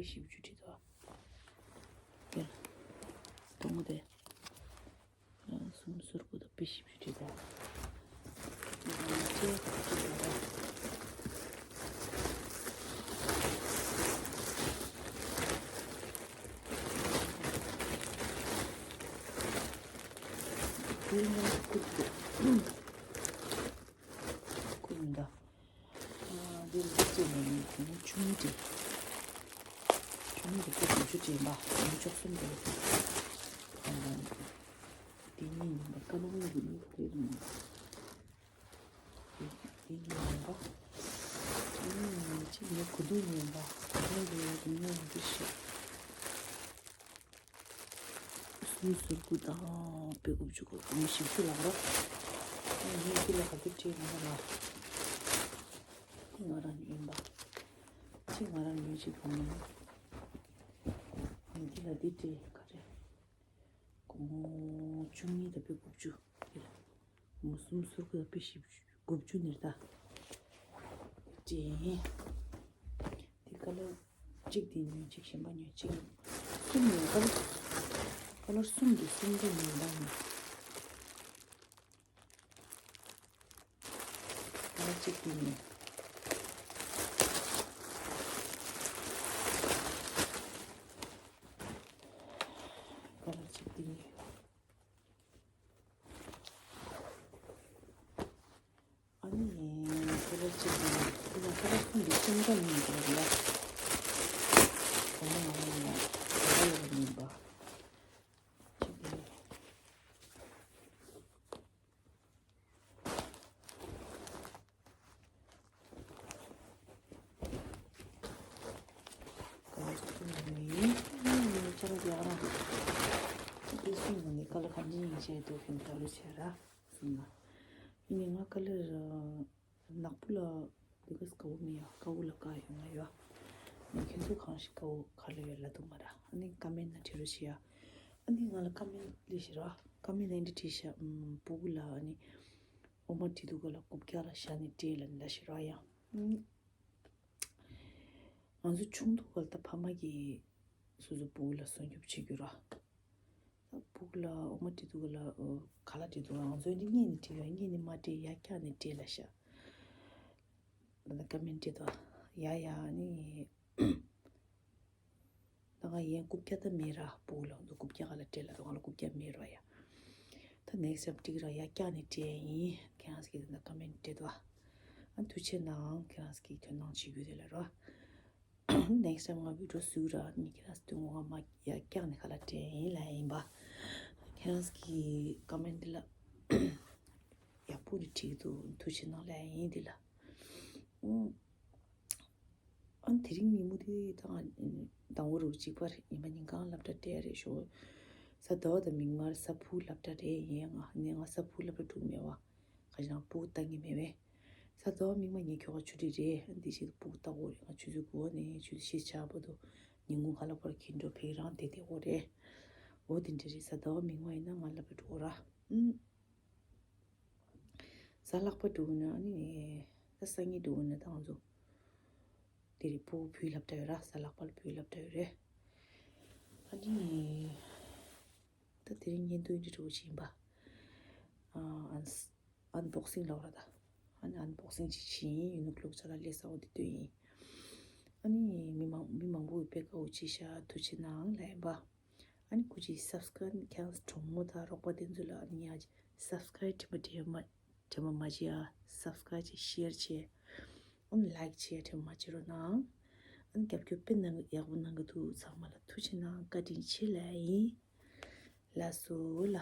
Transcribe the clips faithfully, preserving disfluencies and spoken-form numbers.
དཔེ་ཞིབ་ཅིག་བྲིས་འདུག་ཨ། དེ་ལ་དང་པོ་དེ། གསུམ་ཟུར་དགུ་དང་དཔེ་ཞིབ་ཅིག་བྲིས་འདུག་ཨ། ཀུན་ད། ཨ། འདི་ལ་བརྩིས་ནས་ནི་གོང་བཅུ་གཉིས་དེ། བཅུ་གཉིས་དེ་དཔེ་དགུ་བཅུ་ཅན་པ། གོང་བཅུ་གསུམ་དེ། ཨ། འདི་གཉིས་ཡིན་པ། ཀ་ནོ་ནི་གི་ནི་དེ་ཡིན། འདི་གཉིས་ཡིན་པ། བཅུ་གཉིས་ཡིན་ཅིག་ནི་གོ་བསྡུར་ཡིན་པ། གོ་བསྡུར་ཡིན་པ་ཡིན་པ་ཞིག་གསུམ་ཟུར་དགུ་དང་དཔེ་དགུ་བཅུ་གོ་གོང་བཞི་བཅུ་ལགས་རོ། ངས་འདི་ལ་ག་དུས་བྲིས་ཡོང་བ་ལ། ང་རང་ཡིན་པ། ཅི་ང་རང་ཡིན་ཅིག་གོ་མིན། ངས་འདི་ལ་འདི་བྲིས་ག་རེ། གོང་བཅུ་གཉིས་དང་དཔེ་དགུ་བཅུ། འདི་ལ་གོང་གསུམ་ཟུར་དགུ་དང་དཔེ་བཞི་བཅུ། དགུ་བཅུ་ནི་རེད་ད། དེ་དེ་ཀ་ལར་གཅིག་དེ་ཉོས། གཅིག་གཞན་པ་ཉོས། གཅིག་གསུམ་ཉོས། ཀ་ལར་ཀ་ལར་གསུམ་གྱི་གསུམ་ག་ཉོས་ད་ནི། ཀ་ལར་གཅིག་དེ་ཉོས། ཀ་ལར་གཅིག་དེ་ཉོས། ཨ་ནི་ཁོ་ར་གཅིག་ཡིན། ཁོ་ར་ཁོ་ར་ཁོང་གི་སེམས་ཁྲལ་མིན་པ་ལ། ཁོ་ན་ང་ལ་ཡང་ཁོ་ར་ཡོད་མིན་པ། གཅིག་ཡིན། ཁོ་ར་གཅིག་ཡིན། ཨ་ནི་ཁྱེད་རང་གི་ཨ་རང་དེ་སུ་ཡིན་ནི་ཀ་ལར་གང་ཅི་ཡིན་བྱས་འདུག་གིན་ད་ལོ་བྱས་ར་སོང་ན། ཨ་ནི་ང་ཀ་ལར་ནག་པོ་ལ་because དཀར་པོ་མི་ཡོད། དཀར་པོ་ལ་དགའ་ཡོད་ང་ཡོད། ཨ་ནི་ཁྱོད་ཚོ་གང་ཞིག་དཀར་པོ་ག་ལ་ཡོད་ལབ་འདུག་མ་ར། ཨ་ནི་ཀ་མེན་ན་བྲིས་རོགས་བྱེད་ཡ། ཨ་ནི་ང་ལ་ཀ་མེན་ལས་བྱེད་ར། ཀ་མེན་ན་འདི་བྲིས་ཤག་ཨམ། སྤུ་གུ་ལ་ཨ་ནི་འོ་མ་བྲིས་འདུག་ག་ལ་རྐུབ་བཀྱག་ལ་བཞག་ནས་སྤྲད་ལབ་ནས་ལབ་བྱེད་ར་ཡ། ཨམ། ང་ཚོ་ཆུང་དུས་སྐབས་ལ་ད་ཕ་མ་གིས་སོ་སོའི་སྤུ་གུ་ལ་སྲུང་སྐྱོབ་བྱེད་རྒྱུ་ར། ད་སྤུ་གུ་ལ་འོ་མ་སྤྲད་དུས་ལ་ཨོ་ག་ལ་སྤྲད་དུས་ང་ཚོ་འདི་སྔོན་ནས་བྲིས་ཡོད། སྔོན་ནས་མ་སྤྲད་ཡར་བཀྱག་ནས་སྤྲད་ལབ་ཤག་ད་ཀ་མེན་སྤྲད་དོ་ཡ་ཡ་ནི། ད་ང་ཡན་རྐུབ་བཀྱག་ད་མེད་ར། སྤུ་གུ་ལ་འདུག་རྐུབ་བཀྱག་ག་ལ་སྤྲད་ལ་དོ་ང་ལ་རྐུབ་བཀྱག་མེད་ར་ཡ། ད་next time་སྤྲད་ར་ཡར་བཀྱག་ནས་སྤྲད་ཡིན། ཁྱེད་རང་ཚོ་གིས་ད་ཀ་མེན་སྤྲད་དོ། ཨ་ཐུགས་རྗེ་གནང་། ཁྱེད་རང་ཚོ་གིས་དོ་སྣང་བྱེད་རྒྱུ་དེ་ལ་ར། next time་ང་video་བཟོས་ར་ནི་ཁྱེད་རང་ཚོ་དོན་ངོ་མ་ཡར་བཀྱག་ནས་ག་ལ་སྤྲད་ཡིན་ལབ་ཡིན་པ། ཁྱེད་རང་ཚོ་གིས་ཀ་མེན་འདི་ལ་ཡག་པོ་རེ་བྲིས་འདུག་ཐུགས་རྗེ་གནང་ལབ་ཡིན་འདི་ལ། ཨུམ། ཨ་དེ་རིང་ཉིན་མོ་དེ་ད་ང་དང་པོ་རུ་གཅིག་པ་རེད། ཉི་མ་ཉིན་གང་སློབ་གྲྭ་སྤྲད་རེད་ཤོག་གཟའ་ཟླ་བ་དང་མིག་དམར་གཟའ་ཕུར་སློབ་གྲྭ་རེད། ཡིན་ཡང་ང་ནི་ང་གཟའ་ཕུར་སློབ་གྲྭ་འགྲོ་གི་མེད་བ། ག་ཅང་སྤུ་གུ་ལྟ་གི་མེད་བས། གཟའ་ཟླ་བ་མིག་དམར་ངས་ཁྱོ་ག་ཆུ་ཊི་རེད། འདི་ཞིག་སྤུ་གུ་ལྟ་དགོས་རེད། ང་ཆུ་ཚོད་དགུ་པ་ནས་ཆུ་ཚོད་བཞི་ཆ་བར་དུ་ཉིན་གུང་ཁ་ལག་པར་འཁྱེར་འགྲོ་ཕེབས་རང་བསྡད་བསྡད་དགོས་རེད། འོ་དེ་འདྲ་རེད། གཟའ་ཟླ་བ་མིག་དམར་ཡིན་ན་ང་སློབ་གྲྭ་འགྲོ་དགོས་ར། ཨུམ། གཟའ་ལྷག་པ་འགྲོ་ན་ཨ་ནི་ད་སང་ཉིན་འགྲོ་ན་ད་ང་ཚོ་དེ་རེད། སྤུ་གུ་བོད་སློབ་གྲྭ་ཡོད་ར། གཟའ་ལྷག་པ་ལ་བོད་སློབ་གྲྭ་ཡོད་རེད། ཨ་ནི་ད་དེ་རིང་བརྙན་ཐུང་འདི་འདྲ་བོ་ཞིག་ཡིན་པ། ཨ་ཨན་ཨན་བོག་སིང་ལབ་ར་ད། ཨ་ནི་ཨན་བོག་སིང་ཅིག་བྱས་ཡིན། ཡུ་ནིག་ལོ་ཅ་ལག་ལས་ས་འོ་དེ་སྟོན་ཡིན། ཨ་ནི་མི་མང་མི་མང་པོ་ཡི་དཔེ་དགའ་བོ་ཅིག་ཤག་ཐུགས་རྗེ་གནང་ལབ་ཡིན་པ། ཨ་ནི་སྐུ་མཁྱེན་subscribe་ཁྱེད་རང་གྲོགས་མོ་དང་རོགས་པ་དེ་ཚོ་ལ་ཨ་ནི་ཡ་subscribe་དྲན་པ་དྲན་མ་དྲན་པ་མ་བརྗེད་ཨ། subscribe་བྱེད། share་བྱེད། ཨ་ནི་like་བྱེད་དྲན་པ་མ་བརྗེད་རོགས་གནང་། ཨ་ནི་རྒྱབ་སྐྱོར་དཔེ་གནང་ཡག་པོ་གནང་གི་འདུག་ཚང་མ་ལ་ཐུགས་རྗེ་གནང་། བཀའ་དྲིན་ཆེ་ལབ་ཡིན། ལགས་སོ་ལ།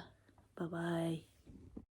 bye bye།